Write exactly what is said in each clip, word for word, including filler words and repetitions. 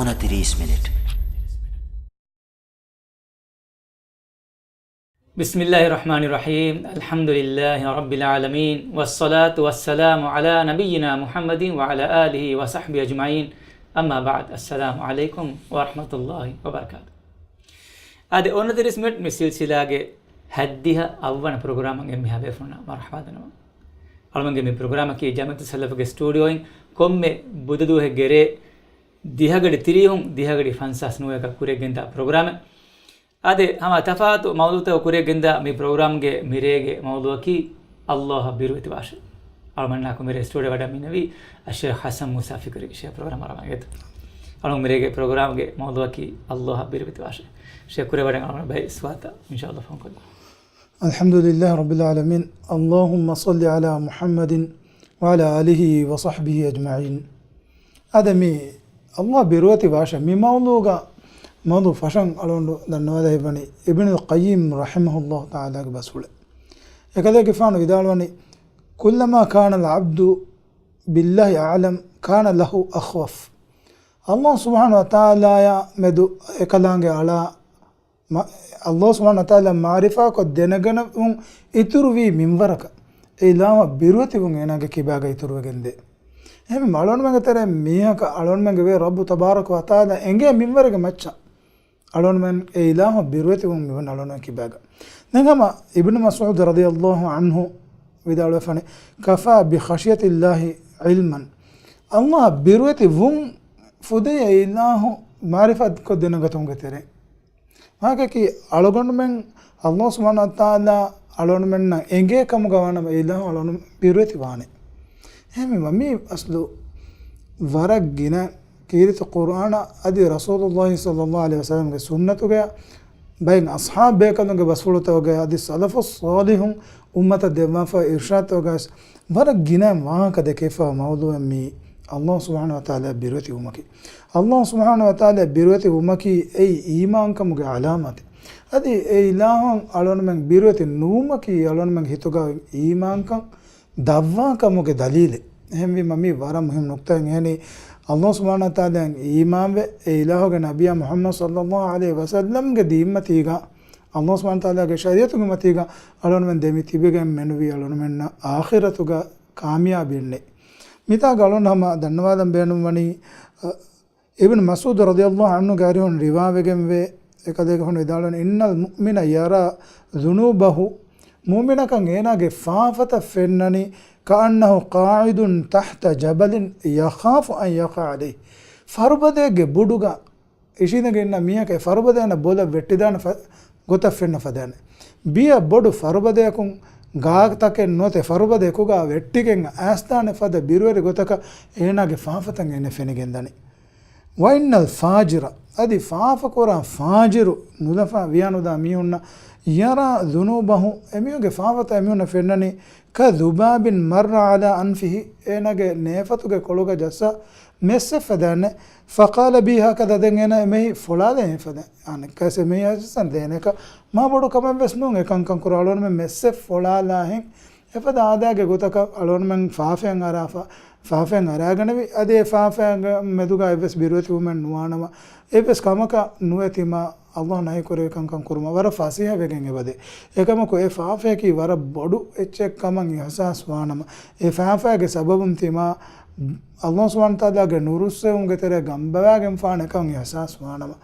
އޮނަތިރީސް މިނިޓް. بسم الله الرحمن الرحيم. الحمد لله رب العالمين، والصلاة والسلام على نبينا محمد وعلى آله وصحبه أجمعين. أما بعد، السلام عليكم ورحمة الله وبركاته. އާދެ، އޮނަތިރީސް މިނިޓް މި ސިލްސިލާގެ ހަތްދިހަ އަށްވަނަ ޕްރޮގްރާމަށް އެންމެހާ ބޭފުޅުންނަށް މަރުޙަބާ ދަންނަވަން. އަޅުމެންގެ މި ޕްރޮގްރާމަކީ ޖަމާޢަތު ސަލަފުގެ ސްޓޫޑިއޯއިން ކޮންމެ ބުދަ ދުވަހެއްގެ ރޭ ދިހަގަޑި ތިރީހުން ދިހަގަޑި ފަންސާސް ނުވައަކަށް ކުރިއަށް ގެންދާ ޕްރޮގްރާމެއް. އާދެ، ހަމަ ތަފާތު މައުޟޫޢުތަކަށް ކުރިއަށް ގެންދާ މި ޕްރޮގްރާމްގެ މިރޭގެ މައުޟޫޢަކީ ﷲ އަށް ބިރުވެތި ވާށޭ. އަޅުމެންނާ ކު މިރޭ ސްޓޫޑިއޯ ވަޑައިގެން މިންނެވީ އައްޝޭޚް ޙަސަން މޫސާ ފިކުރީ ޝޭޚް ޕްރޮގްރާމަރ އަޅުމެން އެދު. އަޅުމެން މިރޭގެ ޕްރޮގްރާމްގެ މައުޟޫޢަކީ ﷲ އަށް ބިރުވެތި ވާށޭ. ޝޭޚް ކުރިއަށް ވަޑައިގެން އަޅުމެން ބައެއް ސުވާލުތައް އިންޝާﷲ ފޯންކޮށްލަން. الحمد لله رب العالمين. اللهم صل على محمد وعلى آله وصحبه أجمعين. އާދެ، މި ﷲ އަށް ބިރުވެތި ވާށޭ މި މައުޟޫޢުގަ މައުޟޫޢު ފަށަން އަޅުގަނޑު ދަންނަވާލައިފައިވަނީ އިބްނުލް ޤައްޔިމް ރަޙިމަހުﷲ ތަޢާލާގެ ބަސްފުޅެއް. އެކަލޭގެފާނު ވިދާޅުވަނީ، كلما كان العبد بالله أعلم كان له أخوف. ﷲ ސުބްޙާނަހޫ ވަތަޢާލާއާ މެދު އެކަލާނގެ އަޅާ މަ-، ﷲ ސުބްޙާނަހޫ ވަތަޢާލާ މަޢުރިފާކޮށް ދެނެގަނެވުން އިތުރުވީ މިންވަރަކަށް، އެ އިލާހު ބިރުވެތިވުން އޭނާގެ ކިބާގަ އިތުރުވެގެންދޭ. އެހެންވީމަ އަޅުގަނޑުމެންގެ ތެރޭ މީހަކަށް އަޅުގަނޑުމެންގެ ވެރި ރައްބު ތަބާރަކަ ވަތަޢާލާ އެނގޭ މިންވަރެއްގެ މައްޗަށް އަޅުގަނޑުމެން އެ އިލާހު ބިރުވެތިވުން މިވަން އަޅުގަނޑުމެން ކިބާގަ. ދެން ހަމަ އިބްނު މަސްޢޫދު ރަޟިޔަﷲ ޢަންހު ވިދާޅުވެފަނެ، كفى بخشية الله علما. ﷲ ބިރުވެތި ވުން ފުދޭ އެ އިލާހު މަޢުރިފާކޮށް ދެނެގަތުމުގެ ތެރޭ. މާކަކީ އަޅުގަނޑުމެން ﷲ ސުބްޙާނަހޫ ވަތަޢާލާ އަޅުގަނޑުމެންނަށް އެނގޭ ކަމުގަ ވާނަމަ އެ އިލާހު އަޅުގަނޑު ބިރުވެތި ވާނެ. އެހެންވީމަ މީ އަސްލު ވަރަށް ގިނަ ކީރިތި ޤުރްއާނަށް އަދި ރަސޫލުﷲ ޞައްލަﷲ ޢަލައިހި ވަސައްލަމްގެ ސުންނަތުގަ ބައެއް އަޞްޙާބު ބޭކަލުންގެ ބަސްފުޅުތަކުގަ އަދި ސަލަފުއް ޞާލިޙުން އުއްމަތަށް ދެއްވާފައި އިރްޝާދުތަކުގަ ވަރަށް ގިނަ ވާހަކަ ދެކެފަ މައުޟޫޢެއް މީ ﷲ ސުބްޙާނަހޫ ވަތަޢާލާ ބިރުވެތި ވުމަކީ. ﷲ ސުބްޙާނަހޫ ވަތަޢާލާ ބިރުވެތި ވުމަކީ އެއީ އީމާންކަމުގެ ޢަލާމާތެއް. އަދި އެ އިލާހު އަޅުގަނޑުމެން ބިރުވެތި ނުވުމަކީ އަޅުގަނޑުމެންގެ ހިތުގަ އީމާންކަން ދަށްވާ ކަމުގެ ދަލީލެއް. އެހެންވީމަ މީ ވަރަށް މުހިންމު ނުކްތާއެއް. އެހެނީ ﷲ ސުބްޙާނަހޫ ވަތަޢާލާއަށް އީމާންވެ، އެ އިލާހުގެ ނަބިއްޔާ މުޙައްމަދު ޞައްލަﷲ ޢަލައިހި ވަސައްލަމްގެ ދީންމަތީގަ، ﷲ ސުބްޙާނަހޫ ވަތަޢާލާގެ ޝަރީޢަތުގެ މަތީގަ އަޅުގަނޑުމެން ދެމި ތިބެގެން މެނުވީ އަޅުގަނޑުމެންނަށް އާޚިރަތުގަ ކާމިޔާބީއެއް. މިތާގަ އަޅުގަނޑު ހަމަ ދަންނަވާލަން ބޭނުންވަނީ، އަ، އިބްނު މަސްޢޫދު ރަޟިޔަﷲ ޢަންހުގެ އަރިހުން ރިވާވެގެންވޭ، އެކަލޭގެފާނު ވިދާޅުވަނީ، إن المؤمن يرى ذنوبه، މުއުމިނަކަށް އޭނާގެ ފާފަތައް ފެންނަނީ، كأنه قاعد تحت جبل يخاف أن يقع عليه، ފަރުބަދައެއްގެ ބުޑުގަ އިށީނދެގެން އިންނަ މީހަކަށް އެ ފަރުބަދައިންނަށް ބޮލަށް ވެއްޓިދާނެ ފަ-، ގޮތަށް ފެންނަ ފަދައިން. ބިޔަ ބޮޑު ފަރުބަދަޔަކުން ގާތަކެއް ނުވަތަ ފަރުބަދަ އެކުގަ ވެއްޓިގެން އައިސްދާނެ ފަދަ ބިރުވެރި ގޮތަކަށް އޭނާގެ ފާފަތައް އޭނަ ފެނިގެންދަނީ. وإن الفاجر، އަދި ފާފަކުރާ ފާޖިރު ނުލަފާ ވިޔާނުދާ މީހުންނަށް، يرى ذنوبه، އެމީހުންގެ ފާފަތައް އެމީހުންނަށް ފެންނަނީ، كذباب مر على أنفه، އޭނާގެ ނޭފަތުގެ ކޮޅުގަ ޖައްސާ މެއްސެއް ފަދައިން. فقال به هكذا، ދެން އޭނާ އެމެހި ފޮޅާލޭ ހެން ފަދަ. އަނެއްކާސް އެމެހި އައިސް ދޭނެކަ މާ ބޮޑު ކަމެއް ވެސް ނޫން، އެކަންކަން ކުރާ އަޅުގަނޑުމެން މެއްސެއް ފޮޅާލާހެން އެފަދަ އާދައިގެ ގޮތަކަށް އަޅުގަނޑުމެން ފާފައިން އަރާފަ، ފާފައިން އަރާގަނެވި، އަދި އެ ފާފައިގެ މެދުގަ އެއްވެސް ބިރުވެތިވުމެއް ނުވާނަމަ، އެއްވެސް ކަމަކަށް ނުވެތިމާ، ﷲ ނަހީ ކުރެވި ކަންކަން ކުރުމަށް ވަރަށް ފަސޭހަ ވެގެން އެބަދޭ. އެކަމަކު އެ ފާފަޔަކީ ވަރަށް ބޮޑު އެއްޗެއް ކަމަށް އިޙްސާސް ވާނަމަ، އެ ފާފައިގެ ސަބަބުން ތިމާ ﷲ ސުބްޙާނަހޫ ވަތަޢާލާގެ ނުރުއްސެވުމުގެ ތެރޭ ގަނބަވާގެންފާނެ ކަމަށް އިޙްސާސް ވާނަމަ،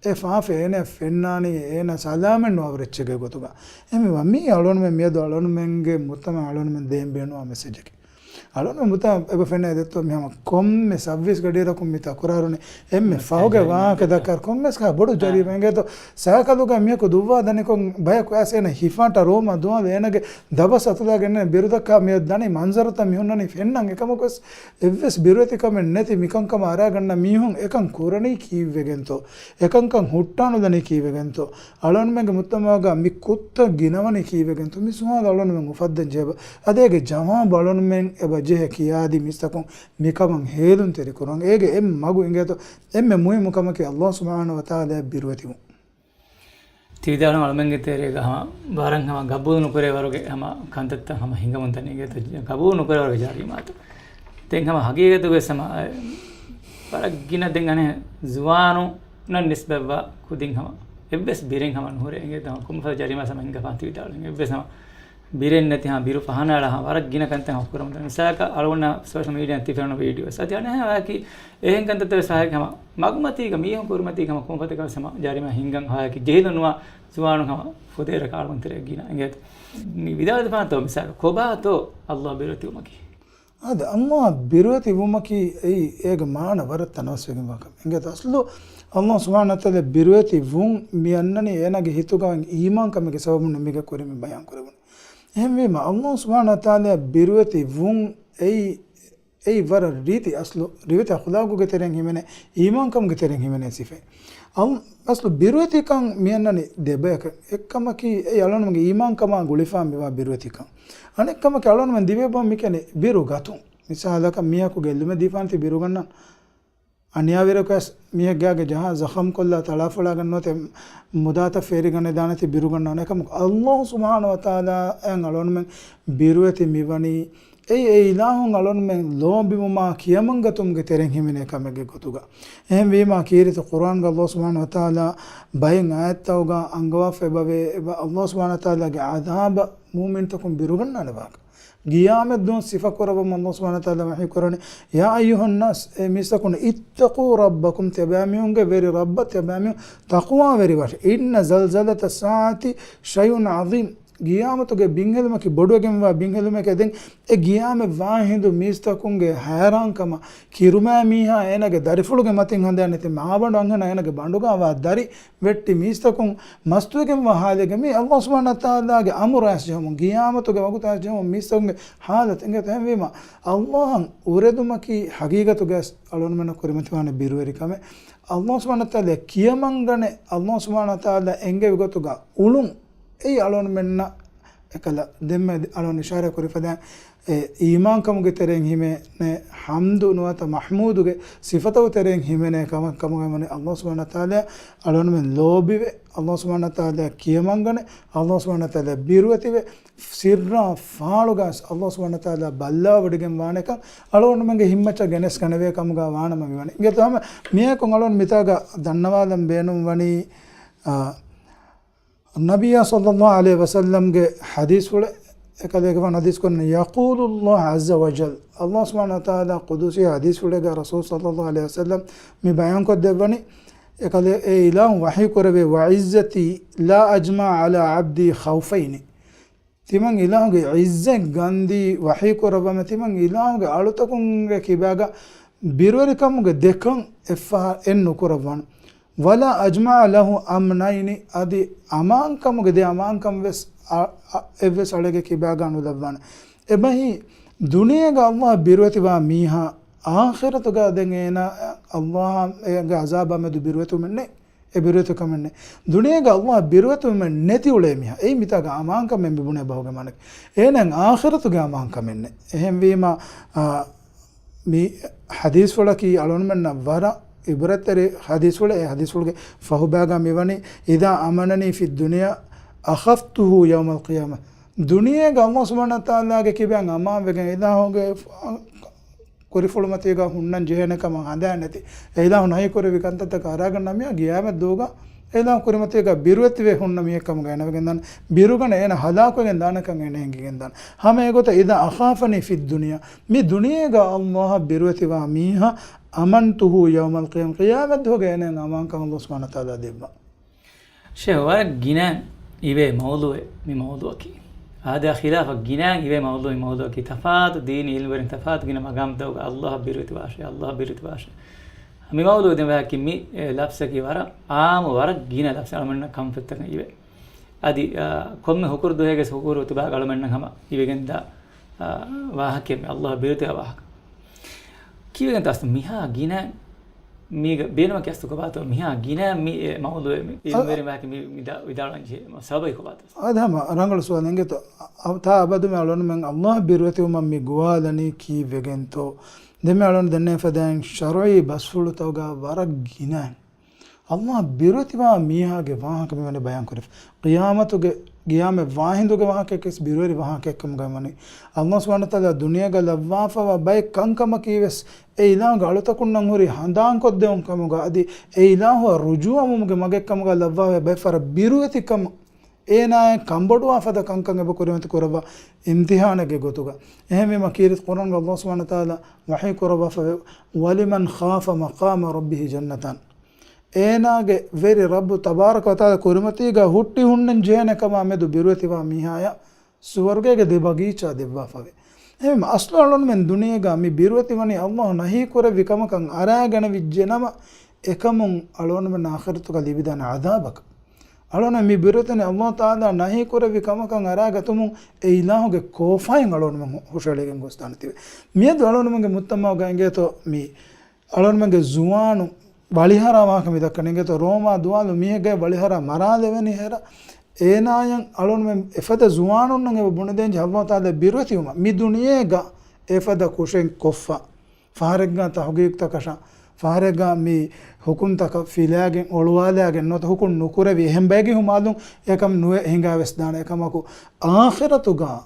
އެ ފާފަ އޭނަ ފެންނާނީ އޭނަ ސަލާމަތް ނުވާ އެއްޗެއްގެ ގޮތުގަ. އެހެންވީމަ މީ އަޅުގަނޑުމެން މިއަދު އަޅުގަނޑުމެންގެ މުޖްތަމަޢަށް އަޅުގަނޑުމެން ދޭން ބޭނުންވާ މެސެޖަކީ. އަޅުގަނޑުމެން މުޖްތަމަޢަށް އެބަ ފެންނަ އެދެއްތޯ މި ހަމަ ކޮންމެ ސައްވީސް ގަޑިއިރަކުން މިތާ ކުރާރުނި އެންމެ ފަހުގެ ވާހަކަ ދައްކާ ކޮންމެސް ކާ ބޮޑު ޖަރީމަ އިނގޭތޯ. ސައިކަލުގަ މީހަކު ދުއްވާ ދަނިކޮށް ބަޔަކު އައިސް އޭނަ ހިފާންޓަށް ރޯމަށް ދުވާލު އޭނަގެ ދަބަސް އަތުލާގެން ބިރުދައްކާ މިއޮތް ދަނީ މަންޒަރުތައް މި ހުންނަނީ ފެންނަން. އެކަމަކުވެސް އެއްވެސް ބިރުވެތިކަމެއް ނެތި މިކަންކަމަށް އަރާގަންނަ މީހުން އެކަން ކުރަނީ ކީއްވެގެންތޯ؟ އެކަންކަން ހުއްޓާނުލަނީ ކީއްވެގެންތޯ؟ އަޅުގަނޑުމެންގެ މުޖްތަމަޢުގަ މި ކުށްތައް ގިނަވަނީ ކީއްވެގެންތޯ؟ މި ސުވާލު އަޅުގަނޑުމެން އުފައްދަން ޖެހޭ. އަދި އޭގެ ޖަވާބު އަޅުގަނޑުމެން އެބަ ޖެހޭ ކިޔާދީ މީސްތަކުން މިކަމަށް ހޭލުންތެރިކުރަން. އޭގެ އެއް މަގު އިނގޭތޯ، އެންމެ މުހިއްމު ކަމަކީ ﷲ ސުބްޙާނަހޫ ވަތަޢާލާއަށް ބިރުވެތިވުން. ތި ވިދާޅުވި އަޅުމެންގެ ތެރޭގަ ހަމަ ވަރަށް ހަމަ ގަބޫލު ނުކުރޭ ވަރުގެ ހަމަ ކަންތައްތައް ހަމަ ހިނގަމުން ދަނީ ގެތަ، ގަބޫލު ނުކުރޭ ވަރުގެ ޖަރީމާތައް. ދެން ހަމަ ހަގީގަތުގަ ހަމަ، އަ، ވަރަށް ގިނަ ދެން އަނެއް ޒުވާނުންނަށް ނިސްބަތްވާ ކުދިން ހަމަ އެއްވެސް ބިރެއް ހަމަ ނުހުރޭ އިނގޭތަ؟ ކޮންފަދަ ޖަރީމާ ހަމަ ހިނގަފާން ތި ވިދާޅުވި އެއްވެސް ހަމަ ބިރެއް ނެތި ހަމަ ބިރު ފަހަނައަޅާ ހަމަ ވަރަށް ގިނަ ކަންތައް ހަމަ ކުރަމުން ދަނީ. މިސާލަކަށް އަޅުގަނޑަށް ސޯޝަލް މީޑިއާއިން ތި ފެނުނު ވީޑިއޯ އަދި އަނެއް ހަމައަކީ އެހެން ކަންތައްތައް ވެސް ހަމަ މަގުމަތީގަ މީހުން ކުރިމަތީގަ ހަމަ ކޮންފަދަ ކަން ވެސް ހަމަ ޖަރީމާ ހިނގަން ހަމައަކީ ޖެހިލުން ނުވާ ޒުވާނުން ހަމަ ފުދޭވަރަކަށް އަޅުގަނޑު ތެރޭ ގިނަ އިނގޭތަ؟ މި ވިދާޅުވެފާނެތޯ މިސާލަކަށް ކޮބާތޯ ﷲ ބިރުވެތިވުމަކީ؟ އާދެ، ﷲ ބިރުވެތި ވުމަކީ އެއީ އޭގެ މާނަ ވަރަށް ތަނަވަސްވެގެންވާ ކަމެއް. އިނގޭތަ؟ އަސްލު ﷲ ސުބްޙާނަހޫ ވަތަޢާލާ ބިރުވެތި ވުން މި އަންނަނީ އޭނާގެ ހިތުގަ އީމާންކަމެއްގެ ސަބަބުން މީގަ ކުރިން މި ބަޔާން ކުރެވުނީ. އެހެންވީމަ، ﷲ ސުބްޙާނަހޫ ވަތަޢާލާ ބިރުވެތި ވުން އެއީ، އެއީ ވަރަށް ރީތި އަސްލު، ރިވެތި އަޚުލާގުގެ ތެރެއިން ހިމެނޭ، އީމާންކަމުގެ ތެރެއިން ހިމެނޭ ސިފައެއް. އަސް-، އަސްލު ބިރުވެތިކަން މިއަންނަނީ ދެބަޔަކަށް. އެއްކަމަކީ އެއީ އަޅުގަނޑުމެންގެ އީމާންކަމާ ގުޅިފާ މިވާ ބިރުވެތިކަން. އަނެއްކަމަކީ އަޅުގަނޑުމެން ދިވެހި ބަހުން މިކިޔަނީ ބިރު ގަތުން. މިސާލަކަށް މީހަކު ގެއްލުމެއް ދީފާނެތީ ބިރުގަންނަން. އަނިޔާވެރިޔަކު ވެސް މީހެއްގެ ގާގެ ޖަހާ ޒަޚަމް ކޮށްލާ ތަޅާފޮޅާގަން ނުވަތަ މުދާތައް ފޭރިގަނެދާނެތީ ބިރުގަންނާނެ. އެކަމަކު ﷲ ސުބްޙާނަހޫ ވަތަޢާލާ އަޅުގަނޑުމެން ބިރުވެތި މިވަނީ އެއީ އެ އިލާހުން އަޅުގަނޑުމެން ލޯބިވުމާ ކިޔަމަންގަތުމުގެ ތެރެއިން ހިމެނޭ ކަމެއްގެ ގޮތުގަ. އެހެންވީމާ ކީރިތި ޤުރްއާންގަ ﷲ ސުބްޙާނަހޫ ވަތަޢާލާ ބައެއް އާޔަތްތަކުގަ އަންގަވާފަ އެބަވޭ، އެބަ-، ﷲ ސުބްޙާނަހޫ ވަތަޢާލާގެ ޢަޛާބަށް މުއުމިންތަކުން ބިރުގަންނާނެ ވާހަކަ. ޤިޔާމަތްދުވަހު ސިފަކުރައްވަމުން ﷲ ސުބްޙާނަހޫ ވަތަޢާލާ ވަޙީކުރަނީ، يا أيها الناس، އޭ މީސްތަކުން، اتقوا ربكم، ތިޔަބައިމީހުންގެ ވެރި ރައްބަށް ތިޔަބައިމީހުން ތަޤްވާވެރިވާށޭ. إن زلزلة الساعة شيء عظيم. ޤިޔާމަތުގެ ބިންހެލުމަކީ ބޮޑުވެގެންވާ ބިންހެލުމެކޭ. ދެން އެ ޤިޔާމަތް ވާހިނދު މީސްތަކުންގެ ހައިރާންކަމަށް، ކިރުމައިމީހާ އޭނާގެ ދަރިފުޅުގެ މަތިން ހަނދާން ނެތި މާބަނޑު އަންހެނާ އޭނާގެ ބަނޑުގަ ވާ ދަރި ވެއްޓި މީސްތަކުން މަސްތުވެގެންވާ ޙާލެއްގަ މީ ﷲ ސުބްޙާނަހޫ ވަތަޢާލާގެ އަމުރު އައިސްޖެހުމުން، ޤިޔާމަތުގެ ވަގުތު އައިސްޖެހުމުން މީސްތަކުންގެ ޙާލަތު އިނގޭތަ؟ އެހެންވީމަ، ﷲއަށް އުރެދުމަކީ ޙަޤީޤަތުގައި އަޅުގަނޑުމެންނަށް ކުރިމަތިވާނެ ބިރުވެރިކަމެއް. ﷲ ސުބްޙާނަހޫ ވަތަޢާލާ ކިޔަމަންގަނެ، ﷲ ސުބްޙާނަހޫ ވަތަޢާލާ އެންގެވި ގޮތުގަ އުޅުން. އެއީ އަޅުގަނޑުމެންނަށް އެކަލަ ދެންމެ އަޅުގަނޑު އިޝާރާތް ކުރި ފަދައިން، އެ އީމާންކަމުގެ ތެރެއިން ހިމެނޭ ޙަމްދު ނުވަތަ މަޙްމޫދުގެ ސިފަތަކުގެ ތެރެއިން ހިމެނޭ ކަމަށް ކަމުގައި ވަނީ ﷲ ސުބްޙާނަހޫ ވަތަޢާލާ އަޅުގަނޑުމެން ލޯބިވެ، ﷲ ސުބްޙާނަހޫ ވަތަޢާލާ ކިޔަމަންގަނެ، ﷲ ސުބްޙާނަހޫ ވަތަޢާލާ ބިރުވެތިވެ، ސިއްރާ ފާޅުގައި ﷲ ސުބްޙާނަހޫ ވަތަޢާލާ ބައްލަވާވޮޑިގެން ވާނެކަން އަޅުގަނޑުމެންގެ ހިތްމައްޗަށް ގެނެސް ގަނެވޭ ކަމުގަ ވާނަމަ މިވަނީ. އިނގޭތޯ ހަމަ މިއަކުން އަޅުގަނޑު މިތާގަ ދަންނަވާލަން ބޭނުން ވަނީ، އާ، ނަބިއްޔާ ޞައްލައްލާހު ޢަލައިހި ވަސައްލަމްގެ ޙަދީޘްފުޅެއް، އެކަލޭގެފާނު ޙަދީޘް ކުރަނީ، يقول الله عز وجل، ﷲ ސުބްޙާނަހޫ ވަތަޢާލާ ޤުދުސީ ޙަދީޘްފުޅެއްގަ ރަސޫލު ޞައްލައްލާހު ޢަލައިހި ވަސައްލަމް މި ބަޔާންކޮށްދެއްވަނީ، އެކަލޭ އެ އިލާހު ވަޙީކުރެއްވި، وعزتي لا أجمع على عبدي خوفين. ތިމަން އިލާހުގެ ޢިއްޒަތް ގަންދީ ވަޙީކުރައްވަމެ، ތިމަން އިލާހުގެ އަޅުތަކުންގެ ކިބާގަ ބިރުވެރިކަމުގެ ދެކަން އެއްފަހަރު އެއްނުކުރައްވާނެ. ولا أجمع له أمنين، އަދި އަމާންކަމުގެ ދެ އަމާންކަން ވެސް އަ-، އަ-، އެއްވެސް އަޅެއްގެ ކިބާގަ ނުލައްވާނެ. އެބަހީ، ދުނިޔޭގަ ﷲ ބިރުވެތިވާ މީހާ، އާޚިރަތުގަ ދެން އޭނާ ﷲ އޭގެ ޢަޛާބާ މެދު ބިރުވެތިވުމެއް ނެތް. އެ ބިރުވެތިކަމެއް ނެތް. ދުނިޔޭގަ ﷲ ބިރުވެތިވުމެއް ނެތި އުޅޭ މީހާ. އެއީ މިތާގަ އަމާންކަމެއް މި ބުނޭ ބަހުގެ މާނައަކީ. އޭނާ އާޚިރަތުގެ އަމާންކަމެއް ނެތް. އެހެންވީމަ، އާ، މި ޙަދީޘްފުޅަކީ އަޅުގަނޑުމެންނަށް ވަރަށް ޢިބްރަތްތެރި ޙަދީޘްފުޅެއް. އެ ޙަދީޘްފުޅުގެ ފަހުބައިގަ މިވަނީ، إذا أمنني في الدنيا أخفته يوم القيامة. ދުނިޔޭގަ ﷲ ސުބްޙާނަހޫ ވަތަޢާލާގެ ކިބައިން އަމާންވެގެން އިލާހުގެ ކުރިފުޅުމަތީގަ ހުންނަން ޖެހޭނެ ކަމަށް ހަނދާން ނެތި، އެ އިލާހު ނަހީ ކުރެއްވި ކަންތައްތަކަށް އަރާގަންނަ މީހާ ޤިޔާމަތް ދުވަހުގަ އެ އިލާހު ކުރިމަތީގަ ބިރުވެތިވެ ހުންނަ މީހެއް ކަމުގަ އެނަވެގެން ދާނެ، ބިރުގަނެ އޭނަ ހަލާކުވެގެން ދާނެ ކަން އޭނަ އެނގިގެން ދާނެ. ހަމަ އެގޮތަށް إذا أخافني في الدنيا، މި ދުނިޔޭގަ ﷲ އަށް ބިރުވެތިވާ މީހާ أمنته يوم القيامة، ޤިޔާމަތް ދުވަހުގަ އޭނަ އަމާންކަން ﷲ ސުބްޙާނަހޫ ވަތަޢާލާ ދެއްވާ. ޝޭޚް، ވަރަށް ގިނަ އިވޭ މައުޟޫޢެއް މި މައުޟޫޢަކީ. އާދަޔާ ޚިލާފަށް ގިނަ އިވޭ މައުޟޫޢު، މައުޟޫޢަކީ ތަފާތު ދީނީ ޢިލްމުވެރިން ތަފާތު ގިނަ މަގާމްތަކުގަ ﷲ އަށް ބިރުވެތިވާށޭ، ﷲ އަށް ބިރުވެތިވާށޭ. މި މައުޟޫޢު ދެން ވާހަކަ މި، އެ، ލަފްޒަކީ ވަރަށް ޢާއްމު، ވަރަށް ގިނަ ލަފްޒެއް އަޅުމެންނަށް ކަންފަތްތަކަށް އިވޭ. އަދި، އާ، ކޮންމެ ހުކުރު ދުވަހެއްގެ ހުކުރު ހުތުބާގަ އަޅުމެންނަށް ހަމަ އިވެގެންދާ، އާ، ވާހަކައެއް މި ﷲ އަށް ބިރުވެތިވާ ވާހަކަ. ކީއްވެގެންތޯ އަސްލު މިހާ ގިނަ މީގަ ބޭނުމަކީ އަސްލު ކޮބާތޯ؟ މިހާ ގިނަ މި އެ މައުޟޫޢެއް މި އިލްމުވެރިން ވާހަކަ މި ވިދާ-، ވިދާޅުވަން ޖެހޭ ސަބަބަކީ ކޮބާތޯ؟ އާދަ ހަމަ ރަނގަޅު ސުވާލެއް އިނގޭތޯ. އަ-، ތާ އަބަދުމެ އަޅުގަނޑުމެން ﷲ އަށް ބިރުވެތިވުމަށް މި ގޮވާލަނީ ކީއްވެގެންތޯ؟ ދެންމެ އަޅުގަނޑު ދެންނެވި ފަދައިން ޝަރުޢީ ބަސްފުޅުތަކުގަ ވަރަށް ގިނަ ﷲ އަށް ބިރުވެތިވާ މީހާގެ ވާހަކަ މިވަނީ ބަޔާންކުރެފަ. ޤިޔާމަތުގެ ގިޔާމަތް ވާހިނދުގެ ވާހަކައެއްވެސް ބިރުވެރި ވާހަކައެއްކަމުގައި ވަނީ. އަﷲ ސުބްޙާނަހޫ ވަތަޢާލާ ދުނިޔޭގަ ލައްވާފަވާ ބައެއް ކަންކަމަކީވެސް އެ އިލާހުގެ އަޅުތަކުންނަށް ހުރި ހަނދާންކޮށްދެވުން ކަމުގަ އަދި އެ އިލާހުއަށް ރުޖޫޢަވުމުގެ މަގެއްކަމުގަ ލައްވާފައި ބައެއް ފަހަރަށް ބިރުވެތިކަމަށް އޭނާއަށް ކަންބޮޑުވާ ފަދަ ކަންކަން އެބަ ކުރިމަތި ކުރައްވާ އިމްތިޙާނެއްގެ ގޮތުގަ. އެހެންވީމަ ކީރިތި ޤުރްއާންގަ އަﷲ ސުބްޙާނަހޫ ވަތަޢާލާ ވަޙީ ކުރައްވާފަވޭ، "وَلِمَنْ خَافَ مَقَامَ رَبِّهِ جَنَّتَانِ." އޭނާގެ ވެރި ރައްބު ތަބާރަކަ ވަތަޢާލާ ކުރިމަތީގަ ހުއްޓި ހުންނަން ޖެހޭނެ ކަމާ މެދު ބިރުވެތިވާ މީހާޔަށް ސުވަރުގޭގެ ދެ ބަގީޗާ ދެއްވާފަވޭ. އެހެންވީމަ އަސްލު އަޅުންމެން ދުނިޔޭގަ މި ބިރުވެތިވަނީ އަﷲ ނަހީ ކުރެއްވި ކަމަކަށް އަރާގަނެވިއްޖެނަމަ، އެކަމުން އަޅުންމެން އާޚިރަތުގަ ލިބިދާނެ ޢަޛާބަކަށް. އަޅުން މި ބިރުވެތިވަނީ އަﷲ ތަޢާލާ ނަހީ ކުރެއްވި ކަމަކަށް އަރާގަތުމުން އެ އިލާހުގެ ކޯފާއިން އަޅުންމެން ހުށައެޅިގެން ގޮސްދާނެތީވެ. މިއަދު އަޅުންމެންގެ މުޖްތަމަޢުގަ އިނގޭތޯ މި އަޅުންމެންގެ ޒުވާނު ވަޅިހަރާ ވާހަކަ މި ދައްކަނީ އިނގޭތޯ ރޯމާ ދުވާލު މީހެއްގެ ވަޅިހަރާ މަރާލެވެނީ ހޭރަ، އޭނާޔަށް އަޅުންމެން އެފަދަ ޒުވާނުންނަށް އެބަ ބުނެދޭންޖެ އަﷲ ތަޢާލާ ބިރުވެތިވުމަށް މި ދުނިޔޭގަ އެފަދަ ކުށެއް ކޮށްފަ، ފަހަރެއްގަ ތަޙުޤީޤުތަކަށާ، ފަހަރެއްގަ މި ޙުކުމްތަކަށް ފިލާގެން އޮޅުވާލާގެން ނުވަތަ ޙުކުމް ނުކުރެވި އެހެން ބަޔަކީ ހުމާލުން އެކަމް ނުވެ ހިނގާވެސް ދާނެ. އެކަމަކު އާޚިރަތުގަ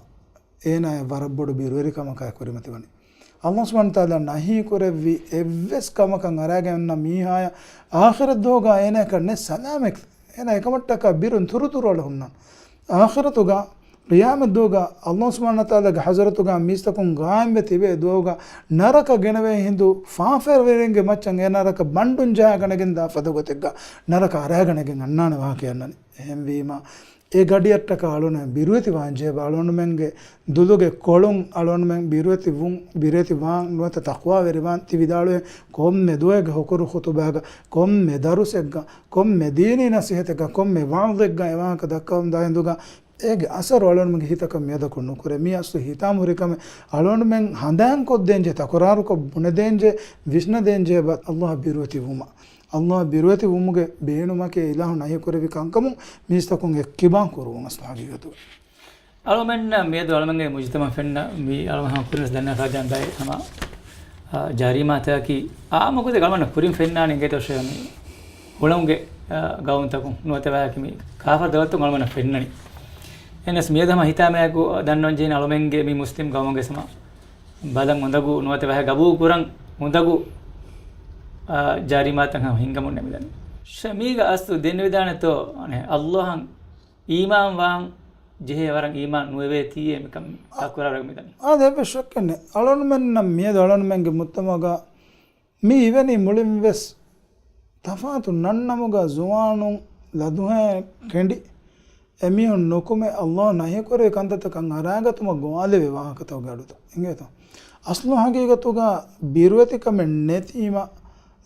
އޭނާޔަށް ވަރަށް ބޮޑު ބިރުވެރިކަމަކާ ކުރިމަތިވަނީ. އަﷲ ސުބްޙާނަހޫ ވަތަޢާލާ ނަހީ ކުރެއްވި އެއްވެސް ކަމަކަށް އަރާގެން އޮންނަ މީހާޔަށް އާޚިރަތް ދުވަހުގަ އޭނާޔަކަށް ނެތް ސަލާމަތް. އޭނާ އެކަމަށްޓަކާ ބިރުން ތުރުތުރުއަޅަ ހުންނަން. އާޚިރަތުގަ ޤިޔާމަތް ދުވަހުގަ އަﷲ ސުބްޙާނަހޫ ވަތަޢާލާގެ ޙަޟްރަތުގަ މީސްތަކުން ޤާއިމްވެ ތިބޭ ދުވަހުގަ ނަރަކަ ގެނެވޭ ހިނދު ފާފަވެރިންގެ މައްޗަށް އެ ނަރަކަ ބަންޑުން ޖަހާގަނެގެން ދާ ފަދަ ގޮތެއްގަ ނަރަކަ އަރާގަނެގެން އަންނާނެ ވާހަކަ އަންނަނީ. އެހެންވީމަ، އެ ގަޑިއަށްޓަކާ އަޅުން ބިރުވެތިވާންޖެހޭ އަޅުންމެންގެ ދުލުގެ ކޮޅުން އަޅުންމެން ބިރުވެތިވުން، ބިރުވެތިވާން ނުވަތަ ތަޤްވާވެރިވާން ތި ވިދާޅުވެ ކޮންމެ ދުވަހެއްގެ ހުކުރު ޚުޠުބާގަ، ކޮންމެ ދަރުސެއްގަ، ކޮންމެ ދީނީ ނަޞޭޙަތެއްގަ، ކޮންމެ ވަޢުޡެއްގަ އެ ވާހަކަ ދައްކަވަމުން ދާ ހިނދުގަ އޭގެ އަސަރު އަޅުންމެންގެ ހިތަކަށް މިއަދަކު ނުކުރޭ. މީ އަސްލު ހިތާމަ ހުރި ކަމެއް. އަޅުންމެން ހަނދާންކޮށްދޭންޖެ، ތަކުރާރުކޮށް ބުނެދޭންޖެ، ވިސްނަދޭންޖެ ބަ އަﷲ ބިރުވެތިވުމަށް. އަﷲ ބިރުވެތިވުމުގެ ބޭނުމަކީ އިލާހު ނަހީ ކުރެއްވި ކަންކަމުން މީސްތަކުން އެއްކިބާން ކުރުވުން އަސްލު ހަގީގަތުގަ. އަޅުމެންނަށް މިއަދު އަޅުމެންގެ މުޖުތަމަޢަށް ފެންނަ މި އަޅުމެން ހަމަ ކުރިންވެސް ދަންނަވާފަ ދާން ދާއި ހަމަ، އާ، ޖަރީމާތަކަކީ އާއްމު ގޮތެއް އަޅުމެންނަށް ކުރިން ފެންނާނީ އިނގޭތޯ ޝޭޚް މި ހުޅަނގުގެ، އާ، ގައުމުތަކުން ނުވަތަ ވާހަކަ މި ކާފަރު ދައުލަތުން އަޅުމެންނަށް ފެންނަނީ. އެހެނަސް މިއަދު ހަމަ ހިތާމައާއެކު ދަންނަވަން ޖެހޭނެ އަޅުމެންގެ މި މުސްލިމް ގައުމުގެ ހަމަ ބަލަން އުނދަގޫ ނުވަތަ ވާހަކަ ގަބޫލު ކުރަން އުނދަގޫ، އާ، ޖަރީމާތައް ހަމަ ހިނގަމުން ނެމިދަނީ. ޝޭޚް މީގަ އަސްލު ދެންނެވިދާނެތޯ އަނެއް އަﷲއަށް އީމާން ވާން ޖެހޭ ވަރަށް އީމާން ނުވެވޭތީ އެމިކަން ތަކުރާރު މިދަނީ. އާދެ، އެއްވެސް ޝައްކެއް ނެތް. އަޅުންމެންނަށް މިއަދު އަޅުންމެންގެ މުޖްތަމަޢުގަ މި އިވެނީ މުޅިންވެސް ތަފާތު ނަންނަމުގަ ޒުވާނުން ލަދުހައި ކެނޑި އެމީހުން ނުކުމެ އަﷲ ނަހީކުރެވި ކަންތައްތަކަށް އަރާގަތުމަށް ގޮވާލެވޭ ވާހަކަތަކުގެ އަޑުތައް އިނގޭތޯ. އަސްލު ހަގީގަތުގަ ބިރުވެތިކަމެއް ނެތީމަ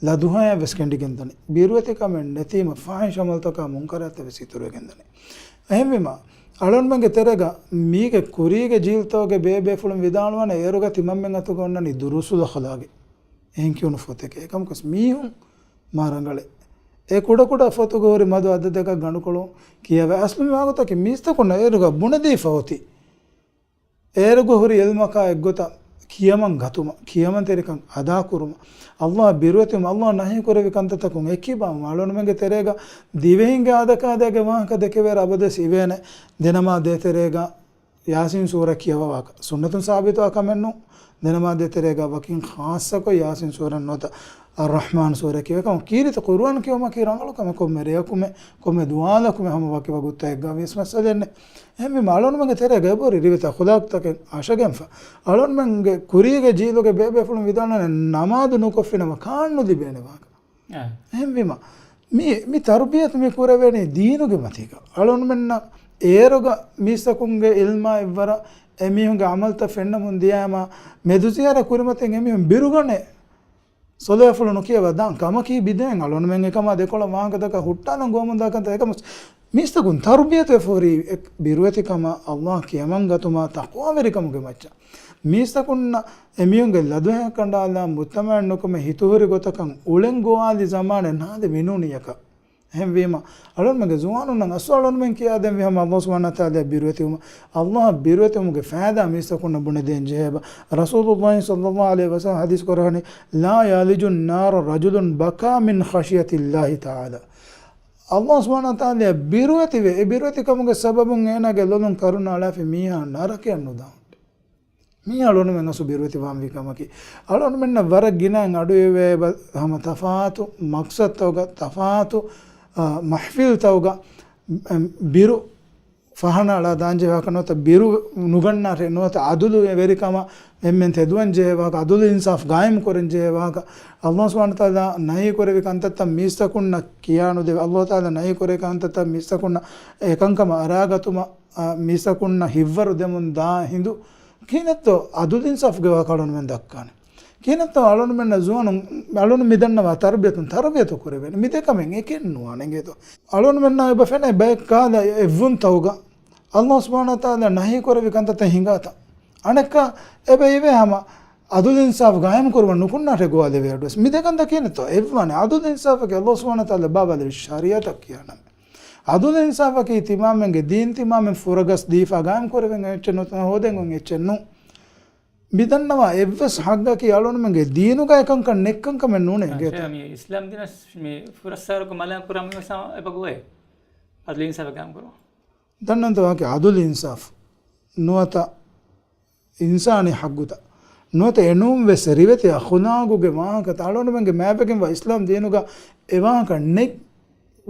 ލަދުހައި ވެސް ކެނޑިގެންދަނީ. ބިރުވެތިކަމެއް ނެތީމަ ފާޙިޝް ޢަމަލުތަކާ މުންކަރާތްތައް ވެސް އިތުރުވެގެންދަނީ. އެހެންވީމަ، އަޅުންމެންގެ ތެރޭގަ މީގެ ކުރީގެ ޖީލްތަކުގެ ބޭބޭފުޅުން ވިދާޅުވާނެ އޭރުގަ ތިމަންމެން އަތުގަ އޮންނަނީ ދުރޫސުލް އަޚްލާގެއް އެހެން ކިޔުނު ފޮތެކޭ. އެކަމަކުވެސް މީހުން މާ ރަނގަޅޭ. އެ ކުޑަކުޑަ ފޮތުގަ ހުރި މަދު އަދަދަކަށް ގަނޑުކޮޅު ކިޔަވަ އަސްލު މި ވާގޮތަކީ މީސްތަކުންނަށް އޭރުގަ ބުނެދީފަ އޮތީ. އޭރުގަ ހުރި އިލްމަކާ އެއްގޮތަށް ކިޔަމަން ގަތުމަށް، ކިޔަމަންތެރިކަން އަދާކުރުމަށް، އަﷲ ބިރުވެތިވުމަށް، އަﷲ ނަހީ ކުރެއްވި ކަންތައްތަކުން އެކިބާވުމަށް. އަޅުންމެންގެ ތެރޭގަ ދިވެހިންގެ އާދަކާދައިގެ ވާހަކަ ދެކެވޭ އަބަދުވެސް އިވޭނެ ދެނަމާދޭ ތެރޭގަ ޔާސީން ސޫރަ ކިޔަވާ ވާހަކަ. ސުންނަތުން ސާބިތުވާ ކަމެއްނޫން. ދެނަމާދޭ ތެރޭގަ ވަކިން ޚާއްޞަކޮށް ޔާސީން ސޫރަ ނުވަތަ އައްރަޙްމާން ސޫރަ ކިޔަވޭ ކަމަށް. ކީރިތި ޤުރުއާން ކިޔުމަކީ ރަނގަޅު ކަމެއް. ކޮންމެ ރެޔަކުމެ، ކޮންމެ ދުވާލަކުމެ ހަމަ ވަކި ވަގުތުތަކެއްގަ ވިޔަސް މައްސަލައެއް ނެތް. އެހެންވީމަ އަޅުންމެންގެ ތެރޭގަ އެބަހުރި ރިވެތި އަޚުލާޤުތަކެއް އަށަގެންފަ. އަޅުންމެންގެ ކުރީގެ ޖީލުގެ ބޭބޭފުޅުން ވިދާޅުވާނެ ނަމާދު ނުކޮށްފިނަމަ ކާން ނުލިބޭނެ ވާހަކަ. އާ. އެހެންވީމަ، މި، މި ތަރުބިޔަތު މި ކުރެވޭނީ ދީނުގެ މަތީގަ. އަޅުންމެންނަށް އޭރުގަ މީސްތަކުންގެ އިލްމާ އެއްވަރަށް އެމީހުންގެ ޢަމަލުތައް ފެންނަމުން ދިޔައިމަ، މެދުޒިޔާރަ ކުރިމަތިން އެމީހުން ބިރުގަނެ ސޮލުވާފުޅު ނުކިޔަވާ ދާން ކަމަކީ ބިދައިން އަޅުންމެން އެކަމާ ދެކޮޅަށް ވާހަކަތަކަށް ހުއްޓާލަން ގޮވަމުން ދާ ކަންތައް. އެކަމަސް މީސްތަކުން ތަރުބިޔަތުވެފަ ހުރީ އެ ބިރުވެތިކަމާ، އަﷲ ކިޔަމަންގަތުމާ، ތަޤްވާވެރިކަމުގެ މައްޗަށް. މީސްތަކުންނަށް އެމީހުންގެ ލަދުހައި ކަނޑާލާ މުޖްތަމަޢެއް ނުކުމެ ހިތުހުރި ގޮތަކަށް އުޅެން ގޮވާލި ޒަމާނެއް ނާދެ މިނޫނިއަކަށް. އެހެންވީމަ، އަޅުންމެންގެ ޒުވާނުންނަށް އަސްލު އަޅުންމެން ކިޔާދެންވީ ހަމަ އަﷲ ސުބްޙާނަހޫ ވަތަޢާލާ ބިރުވެތިވުމަށް، އަﷲ ބިރުވެތިވުމުގެ ފައިދާ މީސްތަކުންނަށް ބުނެދޭން ޖެހޭބަ. ރަސޫލުﷲ ޞައްލަﷲ ޢަލައިހި ވަސައްލަމަ ޙަދީޘް ކުރައްވަނީ، "لا يلج النار رجل بكى من خشية الله تعالى." ﷲ ސުބްޙާނަހޫ ވަތަޢާލާ ބިރުވެތިވެ، އެ ބިރުވެތި ކަމުގެ ސަބަބުން އޭނާގެ ލޮލުން ކަރުނަ އަޅާފި މީހާ ނަރަކަޔަށް ނުދާން. މީ އަޅުނުމެން އަސްލު ބިރުވެތި ވާންވީ ކަމަކީ. އަޅުނުމެންނަށް ވަރަށް ގިނައިން އަޑުއިވޭ ބަ-، ހަމަ ތަފާތު މަޤްޞަދުތަކުގަ، ތަފާތު، އާ، މަޙްފިލްތަކުގަ، އެ، ބިރު ފަހަނަ އަޅާ ދާންޖެހޭ ވާހަކަ ނުވަތަ ބިރު ނުގަންނާށޭ ނުވަތަ އަދުލު ވެރިކަމަށް އެންމެން ތެދުވަން ޖެހޭ ވާހަކަ، އަދުލު އިންސާފް ގާއިމް ކުރަން ޖެހޭ ވާހަކަ، ﷲ ސުބްޙާނަހޫ ވަތަޢާލާ ނަހީ ކުރެވި ކަންތައްތައް މީސްތަކުންނަށް ކިޔާނުދެވޭ، ﷲ ތަޢާލާ ނަހީ ކުރެވި ކަންތައްތައް މީސްތަކުންނަށް އެކަންކަމަށް އަރާގަތުމަށް، އާ، މީސްތަކުންނަށް ހިއްވަރު ދެމުން ދާ ހިނދު، ކިހިނެއްތޯ އަދުލު އިންސާފްގެ ވާހަކަ އަޅުނުމެން ދައްކާނެ؟ ކިހިނެއްތޯ އަޅުނުމެންނަށް ޒުވާނުން، އަޅުނު މިދަންނަވާ ތަރުބިޔަތުން ތަރުބިޔަތު ކުރެވޭނެ؟ މި ދެކަމެއް އެކެއް ނުވާނެ އިނގޭތޯ. އަޅުނުމެންނާ އެބަ ފެނޭ ބައެއް ކާލަ އެއްވުންތަކުގަ ﷲ ސުބްޙާނަހޫ ވަތަޢާލާ ނަހީ ކުރެވި ކަންތައްތައް ހިނގާތަން. އަނެއްކާ އެބަ އިވޭ ހަމަ އަދުލު އިންސާފް ގާއިމް ކުރުމަށް ނުކުންނާށޭ ގޮވާލެވޭ އަޑުވެސް. މި ދެކަންތައް ކިހިނެއްތޯ؟ އެއްވާނެ އަދުލު އިންސާފަކީ ﷲ ސުބްޙާނަހޫ ވަތަޢާލާ ބާވާލެއްވި ޝަރީޢަތަށް ކިޔާ ނަމެއް. އަދުލު އިންސާފަކީ ތިމާމެންގެ ދީން ތިމާމެން ފުރަގަސް ދީފާ ގާއިމް ކުރެވެން އެއްޗެއް ނުވަތަ ހޯދެން އޮތް އެއްޗެއް ނޫން. މިދަންނަވާ އެއްވެސް ޙައްޤަކީ އަޅުނުމެންގެ ދީނުގަ އެކަންކަން ނެތްކަންކަމެއް ނޫނޭ އާ، އިނގޭތޯ. ޝޭޚް، މި އިސްލާމް ދީނަށް މި ފުރައްސާރަކު މަލާ ކުރާ މި ވެސް އެބަ ގޮވޭ. އަދުލު އިންސާފަށް ގާއިމް ކުރުމަށް. ދަންނަންތޯ ވާކި އަދުލު އިންސާފް ނުވަތަ އިންސާނީ ޙައްޤުތައް ނުވަތަ އެނޫން ވެސް ރިވެތި އަޚުލާގުގެ ވާހަކަތައް އަޅުނުމެންގެ މާބެގެންވާ އިސްލާމް ދީނުގަ އެ ވާހަކަ ނެތް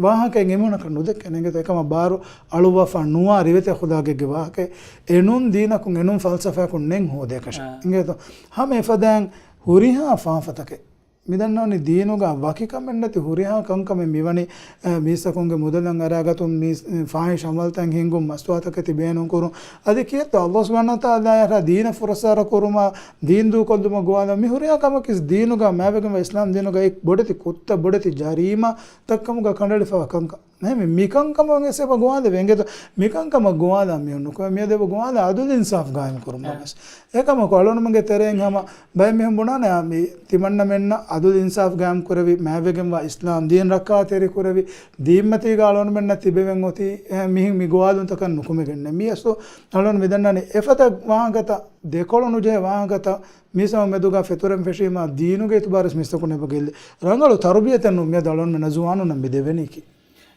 ވާހަކައެއް އެމީހުނަކަށް ނުދެއްކޭނެ އިނގޭތޯ. އެކަމަށް ބާރު އަޅުއްވާފާ ނުވާ ރިވެތި އަޚުލާގެއްގެ ވާހަކައެއް އެނޫން ދީނަކުން އެނޫން ފަލްސަފާއަކުން ނެތް ހޯދޭކަށެއް އާ. އިނގޭތޯ. ހަމަ އެފަދައިން ހުރިހާ ފާފަތަކެއް މިދަންނަވަނީ ދީނުގަ ވަކިކަމެއް ނެތި ހުރިހާ ކަންކަމެއް މިވަނީ، އަ، މީސްތަކުންގެ މުދަލަށް އަރާގަތުން މީސް، އަ، ފާހިޝް އަމަލްތައް ހިންގުން މަސްތުވާތަކެތި ބޭނުން ކުރުން. އަދި ކިއެއްތޯ ﷲ ސުބްޙާނަހޫ ވަތަޢާލާއަށް ދީނަށް ފުރައްސާރަ ކުރުމާ، ދީން ދޫކޮށްލުމަށް ގޮވާލަން މި ހުރިހާ ކަމަކީ ދީނުގަ މާބެގެންވާ އިސްލާމް ދީނުގަ އެއް ބޮޑެތި ކުށްތައް ބޮޑެތި ޖަރީމާތައް ކަމުގަ ކަނޑައެޅިފައިވާ ކަންކަން. އެހެންވެ، މިކަންކަމަށް ވެސް އެބަ ގޮވާލެވޭ އިނގޭތޯ. މިކަންކަމަށް ގޮވާލާ މީހުން ނުކުމެ. މިއަދު އެބަ ގޮވާލާ އަދުލު އިންސާފް ގާއިމް ކުރުމަށް އެ. ވެސް. އެކަމަކު އަޅުނުމެންގެ ތެރެއިން ހަމަ ބައެއް މީހުން ބުނާނެ، އާ، މި ތިމަންނަމެންނަށް އަދުލު އިންސާފް ގާއިމް ކުރެވި، މާބެގެންވާ އިސްލާމް ދީން ރައްކާތެރި ކުރެވި، ދީންމަތީގަ އަޅުނުމެންނަށް ތިބެވެން އޮތީ، އެ، މިހިން މި ގޮވާލުންތަކަށް ނުކުމެގެންނެއް. މި އަސްލު އަޅުން މިދަންނަނީ އެފަދަ ވާހަކަތައް، ދެކޮޅު ނުޖެހޭ ވާހަކަތައް، މީސްތަކުން މެދުގަ ފެތުރެން ފެށީމާ ދީނުގެ އިތުބާރުވެސް މީސްތަކުން އެބަ ގެއްލި. ރަނގަޅު ތަރުބިޔަތެއް ނޫން މިއަދު އަޅުންމެންނަށް ޒުވާނުންނަށް މި ދެވެނީކީ.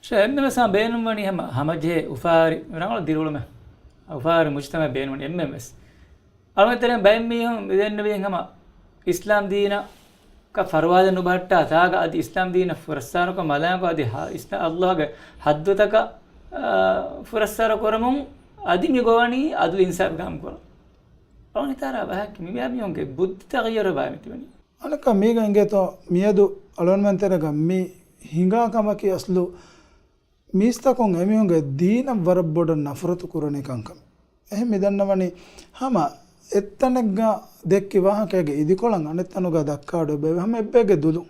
ޝޭޚް، އެންމެންވެސް ބޭނުންވަނީ ހަމަ، ހަމަޖެހޭ އުފާވެރި ރަނގަޅު ދިރިއުޅުމެއް، އުފާވެރި މުޖުތަމަޢެއް ބޭނުންވަނީ އެންމެންވެސް. އަޅުގަނޑު ތެރެއިން ބައެއް މީހުން މިދެންނެވިހެން ހަމަ އިސްލާމް ދީނަކަށް ފަރުވާލެއް ނުބަހައްޓާ ތާގަ އަދި އިސްލާމް ދީނަށް ފުރައްސާރަކޮށް މަލާކޮށް އަދި ހަ-، އިސްލާ-، ﷲގެ ޙައްދުތަކަށް، އާ، ފުރައްސާރަ ކުރަމުން އަދި މި ގޮވަނީ އަދުލު އިންސާފް ގާއިމް ކުރަން. އަޅުގަނޑު ހިތާރާ ބަހަކީ މި މީހުންގެ ބުއްދި ތަޣްޔަރު ވާ މި ތިބެނީ. އަނެއްކާ މީގަ އިނގޭތޯ މިއަދު އަޅުގަނޑުމެން ތެރޭގަ މި ހިނގާ ކަމަކީ އަސްލު މީސްތަކުން އެމީހުންގެ ދީނަށް ވަރަށް ބޮޑަށް ނަފްރަތު ކުރަނީ ކަންކަމެއް. އެހެން މި ދަންނަވަނީ ހަމަ އެއްތަނެއްގަ ދެއްކި ވާހަކައިގެ އިދިކޮޅަށް އަނެއްތަނުގަ ދައްކާ އަޑު އެބަ ހަމަ އެއްބަޔެއްގެ ދުލުން.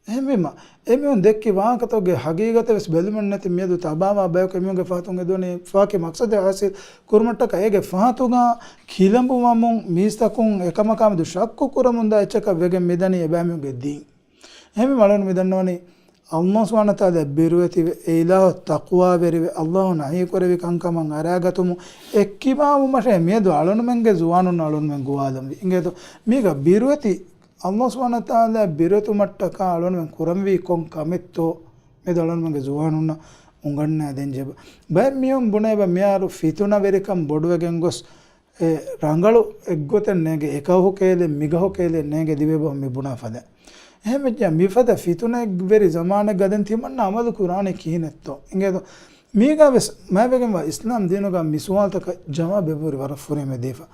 އެހެންވީމަ، އެމީހުން ދެއްކި ވާހަކަތަކުގެ ހަގީގަތެއް ވެސް ބެލުމެއް ނެތި މިއަދު ތަބާވާ ބަޔަކު އެމީހުންގެ ފަހަތުން އެދުވަނީ ވެފައިވާ މަޤްޞަދެއް ޙާޞިލް ކުރުމަށްޓަކާ އޭގެ ފަހަތުގަ ކިލަނބުވަމުން މީސްތަކުން އެކަމަކާމެދު ޝައްކު ކުރަމުންދާ އެއްޗަކަށް ވެގެން މިދަނީ އެބައިމީހުންގެ ދީން. އެހެންވީމަ އަޅުގަނޑު މިދަންނަވަނީ ﷲ ސުބްޙާނަހޫ ވަތަޢާލާ ބިރުވެތިވެ، އެ އިލާހު ތަޤްވާވެރިވެ، ﷲ ނަހީ ކުރެވި ކަންކަމަށް އަރާގަތުމުން އެއްކިބާވުމަށޭ މިއަދު އަޅުނުމެންގެ ޒުވާނުން އަޅުނުމެން ގޮވާލަންވީ. އިނގޭތޯ މީގަ ބިރުވެތި ﷲ ސުބްޙާނަހޫ ވަތަޢާލާ ބިރުވެތިވުމަށްޓަކާ އަޅުނުމެން ކުރަންވީ ކޮން ކަމެއްތޯ މިއަދު އަޅުނުމެންގެ ޒުވާނުންނަށް އުނގަންނާދޭން ޖެހޭ. ބައެއް މީހުން ބުނޭ ބަ މިހާރު ފިތުނަވެރިކަން ބޮޑުވެގެން ގޮސް، އެ ރަނގަޅު އެއްގޮތެއް ނޭނގެ، އެކަހު ކޭލެއް މިގަހު ކޭލެއް ނޭނގެ ދިވެބަހު މި ބުނާ ފަދަ. އެހެންވެއްޖެ މިފަދަ ފިތުނައެއް ވެރި ޒަމާނެއްގަ ދެން ތިމަންނަ އަމަލު ކުރާނީ ކިހިނެއްތޯ؟ އިނގޭތޯ؟ މީގަ ވެސް މާބެގެންވާ އިސްލާމް ދީނުގަ މި ސުވާލުތަކަށް ޖަވާބެއް ވުރި ވަރަށް ފުރިހަމަ ދީފަ.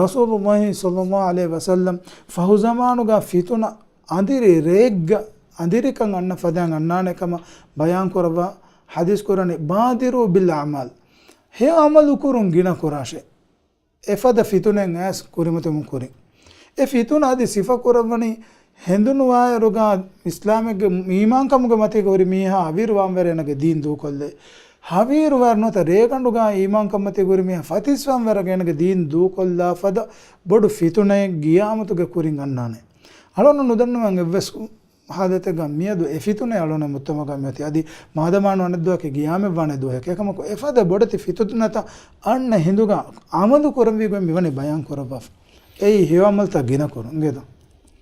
ރަސޫލުﷲ ޞައްލަﷲ ޢަލައިހި ވަސައްލަމް ފަހު ޒަމާނުގަ ފިތުނަ އަނދިރި ރެއެއްގަ އަނދިރިކަން އަންނަ ފަދައިން އަންނާނެ ކަމަށް ބަޔާން ކުރައްވާ ޙަދީޘް ކުރަނީ، "بادروا بالأعمال." ހެޔޮ ޢަމަލު ކުރުން ގިނަ ކުރާށޭ. އެފަދަ ފިތުނައެއް އައިސް ކުރިމަތިވުމުން ކުރިން. އެ ފިތުނަ އަދި ސިފަ ކުރައްވަނީ ހެނދުނުވާއިރުގަ އިސްލާމެއްގެ އީމާންކަމުގެ މަތީގަ ހުރި މީހާ ހަވީރު ވާންވަރެ އޭނަގެ ދީން ދޫކޮށްލޭ. ހަވީރު ވާއިރު ނުވަތަ ރޭގަނޑުގަ އީމާންކަން މަތީގަ ހުރި މީހާ ފަތިސް ވާންވަރަކަށް އޭނަގެ ދީން ދޫކޮށްލާ ފަދަ ބޮޑު ފިތުނައެއް ގިޔާމަތުގެ ކުރިން އަންނާނެ. އަޅުން ނުދަންނަވަން އެއްވެސް ހާލަތެއްގަ މިއަދު އެ ފިތުނައެއް އަޅުނެ މުޖްތަމަޢުގަ މިއޮތީ. އަދި މާދަމާނު އަނެއް ދުވަހަކީ ގިޔާމެއް ވާނެ ދުވަހެކޭ. އެކަމަކު އެފަދަ ބޮޑެތި ފިތުނަތައް އަންނަ ހިނދުގަ އަމަލު ކުރަންވީ ގޮތް މިވަނީ ބަޔާން ކުރައްވާފަ. އެއީ ހެޔޮ ޢަމަލުތައް ގިނަ ކުރުން އިނގޭތޯ.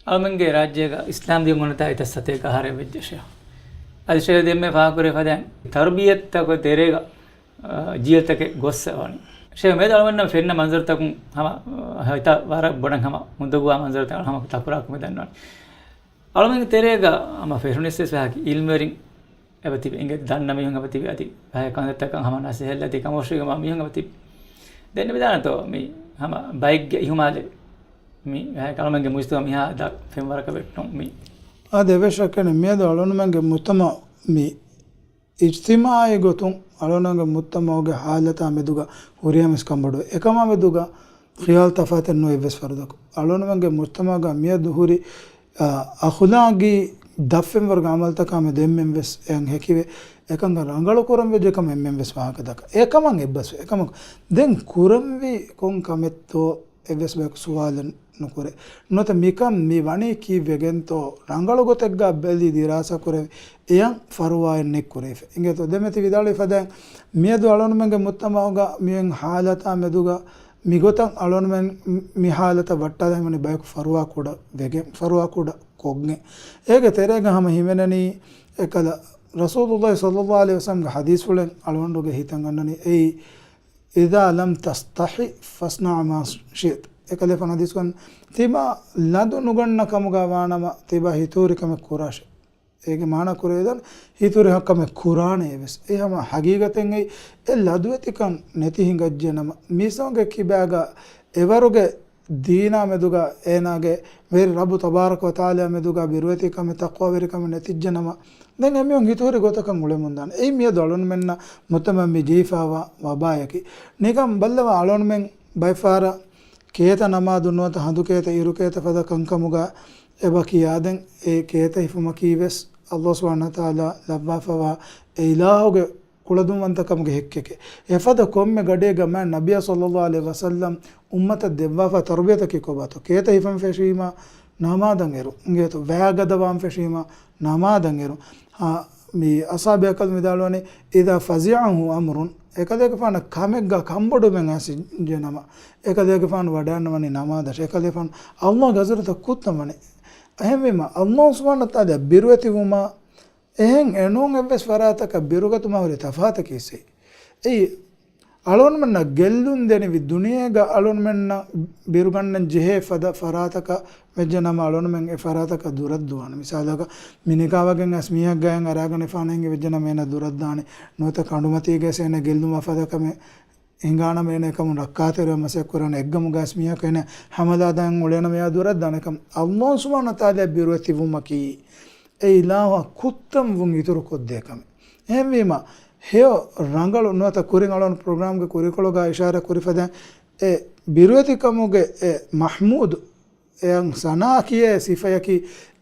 އަޅުމެންގެ ރާއްޖޭގަ އިސްލާމް ދީން އޮންނަތާ އެތައް ސަތޭކަ އަހަރެއް ވެއްޖެ ޝޭޚް. އަދި ޝޭޚް ދެންމެ ފާހަގަކުރެވި ފަދައިން ތަރުބިޔަތްތަކުގެ ތެރޭގަ، އަ، ޖީލްތަކެއް ގޮއްސަ ވަނީ. ޝޭޚް މިއަދު އަޅުގަނޑަށް ފެންނަ މަންޒަރުތަކުން ހަމަ، އަ، ހިތަށް ވަރަށް ބޮޑަށް ހަމަ މުދައްގުވާ މަންޒަރުތަކަށް ހަމަ ތަކުރާރު ކުރަމުން ދަންނަވަނީ. އަޅުގަނޑުގެ ތެރޭގަ ހަމަ ފެށުނީސް ވެސް ވާހަކަ އިލްމުވެރިން އެބަތިބި، އިނގޭތޯ ދަންނަ މީހުން އެބަތިބި، އަދި ވާހަކަ ކަންތައްތަކަށް ހަމަ ނަސޭހަތްލަދީ ކަމަށް ވެސް ހަމަ މީހުން އެބަތިބި. ދެން މިދާނެތޯ މި ހަމަ ބައެއްގެ އިހުމާލެއް މި ވާހަކަ އަޅުމެންގެ މުޖްތަމަޢު މިހާ ދާ ފެންވަރަކަށް ވެއްޓުން މި. އާދެ، އެއްވެސް ޝައްކެއް ނެތް. މިއަދު އަޅުގަނޑުމެންގެ މުޖްތަމަޢު މި އިޖްތިމާޢީ ގޮތުން އަޅުގަނޑުމެންގެ މުޖްތަމަޢުގެ ޙާލަތާ މެދުގަ ހުރިހާ މީސް ކަންބޮޑުވޭ. އެކަމާ މެދުގަ ޚިޔާލު ތަފާތެއް ނުވޭ އެއްވެސް ފަރުދަކު. އަޅުގަނޑުމެންގެ މުޖްތަމަޢުގަ މިއަދު ހުރި، އަ، އަޚުލާގީ ދަށްފެންވަރުގެ ޢަމަލުތަކާ މެދު އެންމެން ވެސް އެއަށް ހެކިވޭ. އެކަންކަން ރަނގަޅު ކުރަން ވެއްޖެ ކަމަށް އެންމެން ވެސް ވާހަކަ ދައްކާ. އެކަމަށް އެއްބަސް ވޭ. އެކަމަކު ދެން ކުރަންވީ ކޮން ކަމެއްތޯ އެއްވެސް ބަޔަކު ސުވާލެއް ނުކުރޭ. ނުވަތަ މިކަން މި ވަނީ ކީއްވެގެންތޯ ރަނގަޅު ގޮތެއްގަ ބެލި ދިރާސާ ކުރެވި އެޔަށް ފަރުވާއެއް ނެތް ކުރެވިފަ. އިނގޭތޯ ދެން މިތި ވިދާޅުވި ފަދައިން މިއަދު އަޅުގަނޑުމެންގެ މުޖްތަމަޢުގަ މިއޮތް ޙާލަތާ މެދުގަ މިގޮތަށް އަޅުގަނޑުމެން މި ޙާލަތަށް ވައްޓާލަން ހިމެނި ބަޔަކު ފަރުވާ ކުޑަ ވެގެން، ފަރުވާ ކުޑަ ކޮށްގެން. އޭގެ ތެރޭގަ ހަމަ ހިމެނެނީ އެކަލަ ރަސޫލުﷲ ޞައްލައްލާހު ޢަލައިހި ވަސައްލަމްގެ ޙަދީޘްފުޅެއް އަޅުގަނޑުގެ ހިތަށް އަންނަނީ އެއީ، إذا لم تستح فاصنع ما شئت. އެކަލޭފާނު ޙަދީޘްކޮށް، ތިބާ ލަދު ނުގަންނަ ކަމުގަ ވާނަމަ، ތިބާ ހިތުހުރި ކަމެއް ކުރާށޭ. އޭގެ މާނަ ކުރެވިދާނެ، ހިތުހުރި ކަމެއް ކުރާނެ އެވެސް. އެ ހަމަ ހަގީގަތެއް އެއީ، އެ ލަދުވެތިކަން ނެތި ހިނގައްޖެ ނަމަ، މީސްތަކުންގެ ކިބާގަ އެވަރުގެ ދީނާ މެދުގަ އޭނާގެ ވެރި ރައްބު ތަބާރަކަ ވަތަޢާލާ މެދުގަ ބިރުވެތިކަމެއް ތަޤްވާވެރިކަމެއް ނެތިއްޖެ ނަމަ، ދެން އެމީހުން ހިތުހުރި ގޮތަކަށް އުޅެމުންދާނެ. އެއީ މިއަދު އަޅުގަނޑުމެންނަށް މުޖްތަމަޢުން މި ޖެހިފައިވާ ވަބާއަކީ. ނިކަން ބައްލަވާ އަޅުގަނޑުމެން ބައެއްފަހަރަށް ކޭތަ ނަމާދު ނުވަތަ ހަނދު ކޭތަ އިރު ކޭތަ ފަދަ ކަންކަމުގަ އެބަ ކިޔާދެން އެ ކޭތަ ހިފުމަކީ ވެސް ﷲ ސުބްޙާނަހޫ ވަތަޢާލާ ލައްވާފައިވާ އެ އިލާހުގެ ކުޅަދުންވަންތަކަމުގެ ހެއްކެކޭ. އެފަދަ ކޮންމެ ގަޑިއެއްގަ މާތް ނަބިއްޔާ ޞައްލައްލާހު ޢަލައިހި ވަސައްލަމް އުއްމަތަށް ދެއްވާފަ ތަރުބިޔަތަކީ ކޮބާތޯ؟ ކޭތަ ހިފަން ފެށީމާ ނަމާދަށް އެރު. އިނގޭތޯ ވައިގަދަވާން ފެށީމާ ނަމާދަށް އެރު. އާ، މި އަޞްޙާބު ބޭކަލުން ވިދާޅުވަނީ، إذا فزعه أمر، އެކަލޭގެފާނަށް ކަމެއްގަ ކަންބޮޑުވުމެއް އައިސްޖެ ނަމަ، އެކަލޭގެފާނު ވަޑައިގަންނަވަނީ ނަމާދަށް. އެކަލޭގެފާނު ﷲގެ ޙަޟްރަތަށް ކުއްތަން ވަނީ. އެހެންވީމަ، ﷲ ސުބްޙާނަހޫ ވަތަޢާލާ ބިރުވެތިވުމާ އެހެން އެނޫން އެއްވެސް ފަރާތަކަށް ބިރުގަތުމާ ހުރި ތަފާތަކީ ސެއް. އެއީ، އަޅުގަނޑުމެންނަށް ގެއްލުން ދެނިވި ދުނިޔޭގަ އަޅުގަނޑުމެންނަށް ބިރުގަންނަން ޖެހޭ ފަދަ ފަރާތަކަށް ވެއްޖެ ނަމަ، އަޅުގަނޑުމެން އެ ފަރާތަކަށް ދުރަށް ދުވާނެ. މިސާލަކަށް، މި ނިކާވެގެން އައިސް މީހެއްގައި އަރާގަނެފާނެ ހިނގި ވެއްޖެ ނަމަ އޭނަ ދުރަށް ދާނެ. ނުވަތަ ކަނޑުމަތީގައި އޭނަ ގެއްލުމާ ފަދަ ކަމެއް ހިނގާނަމަ އޭނަ އެކަމުން ރައްކާތެރިވެ މަސައްކަތް ކުރާނެ. އެއްގަމުގައިސް މީހަކު އޭނަ ހަމަލާ ދާން އުޅޭނަމަ އެއާ ދުރަށް ދާނެ. ކަމަށް ﷲ ސުބްޙާނަހޫ ވަތަޢާލާ ބިރުވެތިވުމަކީ އެ އިލާހަށް ކުއްތަންވުން އިތުރު ކޮށްދޭ ކަމެއް. އެހެންވީމަ، ހެޔޮ ރަނގަޅު ނުވަތަ ކުރިން އަޅުގަނޑު ޕްރޮގްރާމްގެ ކުރިކޮޅުގަ އިޝާރާތް ކުރި ފަދައިން އެ ބިރުވެތިކަމުގެ އެ މަޙްމޫދު އެއަށް ސަނާ ކިޔޭ ސިފަޔަކީ،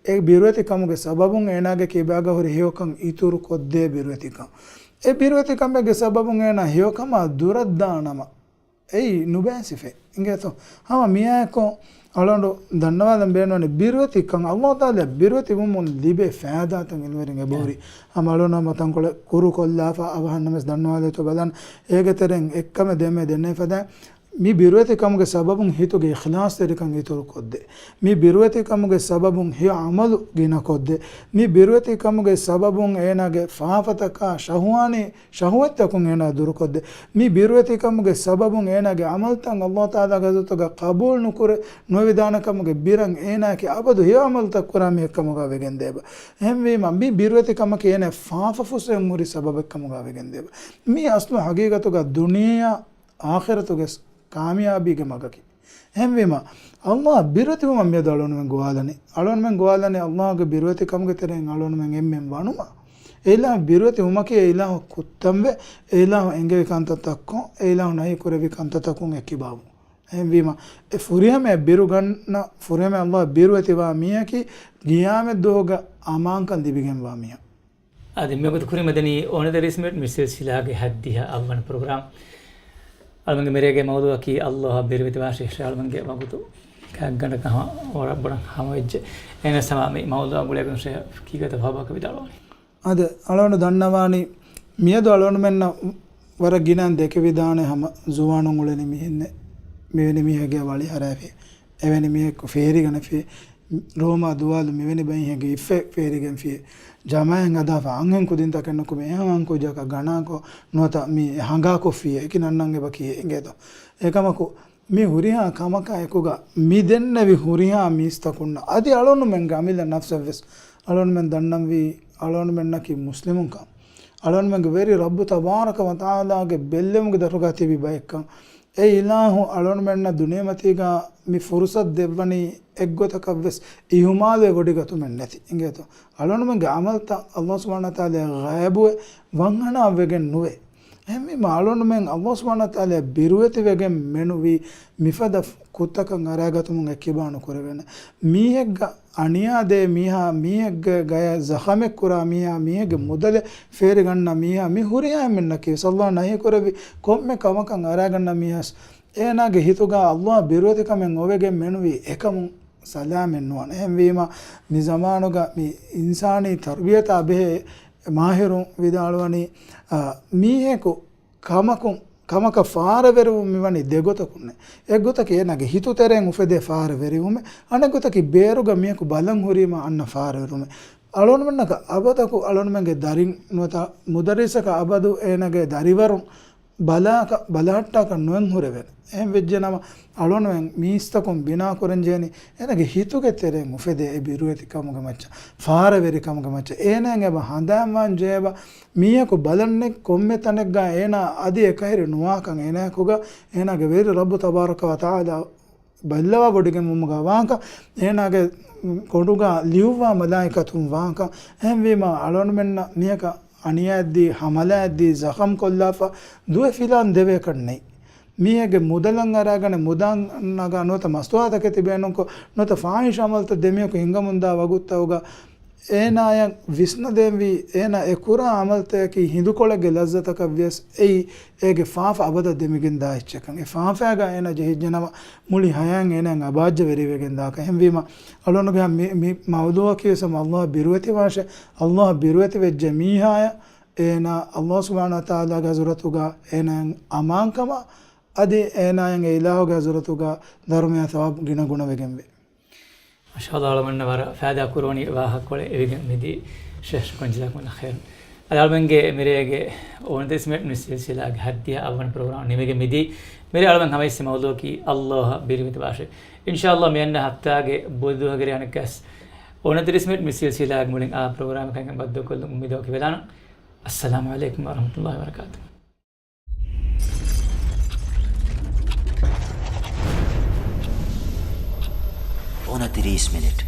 އެ ބިރުވެތި ކަމުގެ ސަބަބުން އޭނާގެ ކިބާގަ ހުރި ހެޔޮކަން އިތުރު ކޮށްދޭ ބިރުވެތިކަން. އެ ބިރުވެތި ކަމެއްގެ ސަބަބުން އޭނާ ހެޔޮކަމާ ދުރަށްދާނަމަ، އެއީ ނުބައި ސިފައެއް. އިނގޭތޯ؟ ހަމަ މިއާއެކު އަޅުގަނޑު ދަންނަވާލަން ބޭނުންވަނީ ބިރުވެތިކަން، ﷲ ތަޢާލާ ބިރުވެތި ވުމުން ލިބޭ ފައިދާތައް އިލްމުވެރިން އެބަހުރި. އެ. ހަމަ އަޅުގަނޑު ހަމަ ތަންކޮޅެއް ކުރު ކޮށްލާފަ އަވަހަށް ނަމަވެސް ދަންނަވާލޭތޯ ބަލަން. އޭގެ ތެރެއިން އެއްކަމެއް ދެންމެ ދެންނެވި ފަދައިން މި ބިރުވެތި ކަމުގެ ސަބަބުން ހިތުގެ އިޚްލާޞްތެރިކަން އިތުރު ކޮށްދޭ. މި ބިރުވެތި ކަމުގެ ސަބަބުން ހެޔޮ ޢަމަލު ގިނަ ކޮށްދޭ. މި ބިރުވެތި ކަމުގެ ސަބަބުން އޭނާގެ ފާފަތަކާ ޝަހުވާނީ ޝަހުވަތްތަކުން އޭނާ ދުރުކޮށްދޭ. މި ބިރުވެތި ކަމުގެ ސަބަބުން އޭނާގެ ޢަމަލުތައް ﷲ ތަޢާލާގެ ޙަޟްރަތުގަ ޤަބޫލު ނުކުރެ، ނުވެވިދާނެ ކަމުގެ ބިރަށް އޭނާއަކީ އަބަދު ހެޔޮ ޢަމަލުތައް ކުރާ މީހެއް ކަމުގަ ވެގެންދޭ އެބަ. އެހެންވީމަ، މި ބިރުވެތި ކަމަކީ އޭނާ ފާފަ ފުއްސެވުން ހުރި ސަބަބެއް ކަމުގަ ވެގެންދޭ އެބަ. މީ އަސްލު ޙަޤީޤަތުގަ ދުނިޔެއާ އާޚިރަތުގެ ކާމިޔާބީގެ މަގަކީ. އެހެންވީމަ، ﷲ ބިރުވެތިވުމަށް މިއަދު އަޅުގަނޑުމެން ގޮވާލަނީ. އަޅުގަނޑުމެން ގޮވާލަނީ ﷲ ގެ ބިރުވެތި ކަމުގެ ތެރެއިން އަޅުގަނޑުމެން އެންމެން ވަނުމަށް. އެ އިލާހު ބިރުވެތި ވުމަކީ އެ އިލާހު ކުއްތަންވެ، އެ އިލާހު އެންގެވި ކަންތައް ދައްކޮން، އެ އިލާހު ނަހީ ކުރެއްވި ކަންތައްތަކުން އެއްކިބާވުން. އެހެންވީމަ، އެ ފުރިހަމަޔަށް ބިރުގަންނަ، ފުރިހަމަޔަށް ﷲ ބިރުވެތިވާ މީހަކީ ޤިޔާމަތް ދުވަހުގަ އަމާންކަން ލިބިގެންވާ މީހާ. އާދެ، މިވަގުތު ކުރިމަދަނީ އޯނަދަރީސް މިނިޓް މި ސިލްސިލާގެ ހައްދިހަ އަށްވަނަ ޕްރޮގްރާމް. އަޅުގަނޑުގެ މިރޭގެ މައުޟޫޢަކީ ﷲ އަށް ބިރުވެތިވާށޭ. އަޅުގަނޑުގެ ވަގުތު ކާގަނޑަކަށް ހަމަ ވަރަށް ބޮޑަށް ހަމަވެއްޖެ. އެހެނަސް ހަމަ މި މައުޟޫޢާ ގުޅޭގޮތުން ޝޭޚް ކީކޭތަ ފާބާކަ ވިދާޅުވާނީ. އާދެ، އަޅުގަނޑު ދަންނަވާނީ މިއަދު އަޅުގަނޑުމެންނަށް ވަރަށް ގިނައިން ދެކެވިދާނެ ހަމަ ޒުވާނުން އުޅެނި މީހެއް ނެތް. މިވެނި މީހެއްގެ ވަޅި ހަރާފި. އެވެނި މީހަކު ފޭރިގަނެފި. ރޯމާ ދުވާލު މިވެނި ބައިހެއްގެ އިއްފެއް ފޭރިގެންފިޔޭ. ޖަމާއެއް ހަދާފަ އަންހެން ކުދިންތަކެއް ނުކުމެ އެހާ އަންކުއްޖަކަށް ގަނާކޮށް ނުވަތަ މި ހަނގާކޮށްފިޔޭ އެކި ނަންނަން އެބަ ކިޔޭ އިނގޭތޯ. އެކަމަކު މި ހުރިހާ ކަމަކާ އެކުގަ މި ދެންނެވި ހުރިހާ މީސްތަކުންނަށް އަދި އަޅުނުމެންގެ އަމިއްލަ ނަފްސަށްވެސް އަޅުނުމެން ދަންނަންވީ އަޅުނުމެންނަކީ މުސްލިމުންކަން. އަޅުނުމެންގެ ވެރި ރައްބު ތަބާރަކަ ވަތަޢާލާގެ ބެއްލެވުމުގެ ދަށުގަ ތިބި ބައެއްކަން. އެ އިލާހު އަޅުނުމެންނަށް ދުނިޔެމަތީގަ މި ފުރުސަތު ދެއްވަނީ އެއްގޮތަކަށްވެސް އިހުމާލުވެ ވޮޑިގަތުމެއް ނެތި. އިނގޭތޯ. އަޅުނުމެންގެ އަމަލްތައް ﷲ ސުބްޙާނަހޫ ވަތަޢާލާ ޣައިބުވެ ވަންހަނާވެގެން ނުވޭ. އެހެންވީމަ އަޅުނުމެން ﷲ ސުބްޙާނަހޫ ވަތަޢާލާ ބިރުވެތިވެގެން މެނުވީ މިފަދަ ކުށްތަކަށް އަރާގަތުމުން އެއްކިބާ ނުކުރެވޭނެ. މީހެއްގަ އަނިޔާ ދޭ މީހާ، މީހެއްގެ ގަޔަށް ޒަޚަމެއް ކުރާ މީހާ، މީހެއްގެ މުދަލެއް ފޭރިގަންނަ މީހާ، މި ހުރިހާ އެންމެންނަކީ ވެސް ﷲ ނަހީ ކުރެއްވި ކޮންމެ ކަމަކަށް އަރާގަންނަ މީހާސް އޭނާގެ ހިތުގަ ﷲ ބިރުވެތިކަމެއް އޮވެގެން މެނުވީ އެކަމުން ސަލާމެއް ނުވާނެ. އެހެންވީމަ މި ޒަމާނުގަ މި އިންސާނީ ތަރުބިޔަތާ ބެހޭ މާހިރުން ވިދާޅުވަނީ، އާ، މީހަކު ކަމަކުން، ކަމަކަށް ފާރަވެރިވުން މިވަނީ ދެގޮތަކުންނޭ. އެއްގޮތަކީ އޭނާގެ ހިތު ތެރެއިން އުފެދޭ ފާރަވެރިވުމެއް، އަނެއްގޮތަކީ ބޭރުގަ މީހަކު ބަލަން ހުރީމަ އަންނަ ފާރަވެރިވުމެއް. އަޅުންމެންނަކަށް އަބަދަކު އަޅުންމެންގެ ދަރިން ނުވަތަ މުދައްރިސަކަށް އަބަދު އޭނާގެ ދަރިވަރުން ބަލާކަށް، ބަލަހައްޓާކަށް ނުއެން ހުރެވޭނެ. އެހެން ވެއްޖެނަމަ، އަޅުންމެން މީސްތަކުން ބިނާކުރަންޖެހެނީ އޭނާގެ ހިތުގެ ތެރެއިން އުފެދޭ އެ ބިރުވެތިކަމުގެ މައްޗަށް، ފާރަވެރިކަމުގެ މައްޗަށް. އޭނާއަށް އެބަ ހަނދާންވާން ޖެހޭބަ، މީހަކު ބަލަންޏެއް ކޮންމެ ތަނެއްގަ އޭނާ އަދި އެކަހެރި ނުވާކަން، އޭނާއަކުގަ އޭނާގެ ވެރި ރައްބު ތަބާރަކަ ވަތަޢާލާ ބައްލަވާ ވޮޑިގެންވުމުގަ ވާކަން، އޭނާގެ ކޮނޑުގަ ލިޔުއްވާ މަލާއިކަތުން ވާކަން. އެހެންވީމަ، އަޅުންމެންނަށް މީހަކަށް އަނިޔާއެއްދީ، ހަމަލާއެއްދީ، ޒަޚަމް ކޮށްލާފަ ދުވެ ފިލާން ދެވޭކަށް ނެތް. މީހެއްގެ މުދަލަށް އަރާގަނެ، މުދާ ނަގާ ނުވަތަ މަސްތުވާތަކެތި ބޭނުންކޮށް، ނުވަތަ ފާޙިޝް އަމަލްތައް ދެމީހަކު ހިނގަމުންދާ ވަގުތުތަކުގަ، އޭނާޔަށް ވިސްނަދޭންވީ، އޭނާ އެ ކުރާ އަމަލްތަކަކީ ހިނދުކޮޅެއްގެ ލައްޒަތަކަށް ވިޔަސް އެއީ އޭގެ ފާފަ އަބަދަށް ދެމިގެންދާ އެއްޗެއްކަން. އެ ފާފައިގަ އޭނާ ޖެހިއްޖެނަމަ، މުޅި ހަޔާތް އޭނާ އަބާއްޖަވެރިވެގެންދާކަށް. އެހެންވީމަ، އަޅުނުގެ މި، މި މައުޟޫއަކީ ވެސް ﷲ ބިރުވެތިވާށޭ، ﷲ ބިރުވެތިވެއްޖެ މީހާޔަށް އޭނާ ﷲ ސުބްޙާނަހޫ ވަތަޢާލާގެ ޙަޟްރަތުގަ އޭނާއަށް އަމާންކަމާ، އަދި އޭނާއަށް އެ އިލާހުގެ ޙަޟްރަތުގަ ދަރުމަޔާ ޘަވާބު ގިނަ ގުނަވެގެންވޭ. މާޝާﷲ، އަޅުގަނޑަށް ވަރަށް ފައިދާ ކުރުވަނީ ވާހަކަކޮޅެއް އެވިގެން މިދީ. ޝޭޚް، ޝުކުރަން ޖަޒާކުމުﷲ ޚައިރަން. އަދި އަޅުގަނޑުގެ މިރޭގެ އޯނަތިރީސް މިނެޓް މި ސިލްސިލާގެ ހައްދިޔާ އަށްވަނަ ޕްރޮގްރާމް ނިމިގެން މިދީ. މިރޭ އަޅުގަނޑު ހަމަޖެއްސި މައުޟޫއަކީ ﷲ ބިރުވެތިވާށޭ. އިންޝާﷲ މިއަންނަ ހަފްތާގެ ބުދުހަގަރި އަނެއްކަސް އޯނަތިރީސް މިނެޓް މި ސިލްސިލާގެ މުޅިން އާ ޕްރޮގްރާމަކަށް ބައްދަލުކޮށްލުން އުއްމީދު ކިބަލާނަން. އައްސަލާމު ޢަލައިކުމް ވަރަޙްމަތުﷲ ވަބަރަކާތުހު. އޮނަތިރީސް މިނެޓް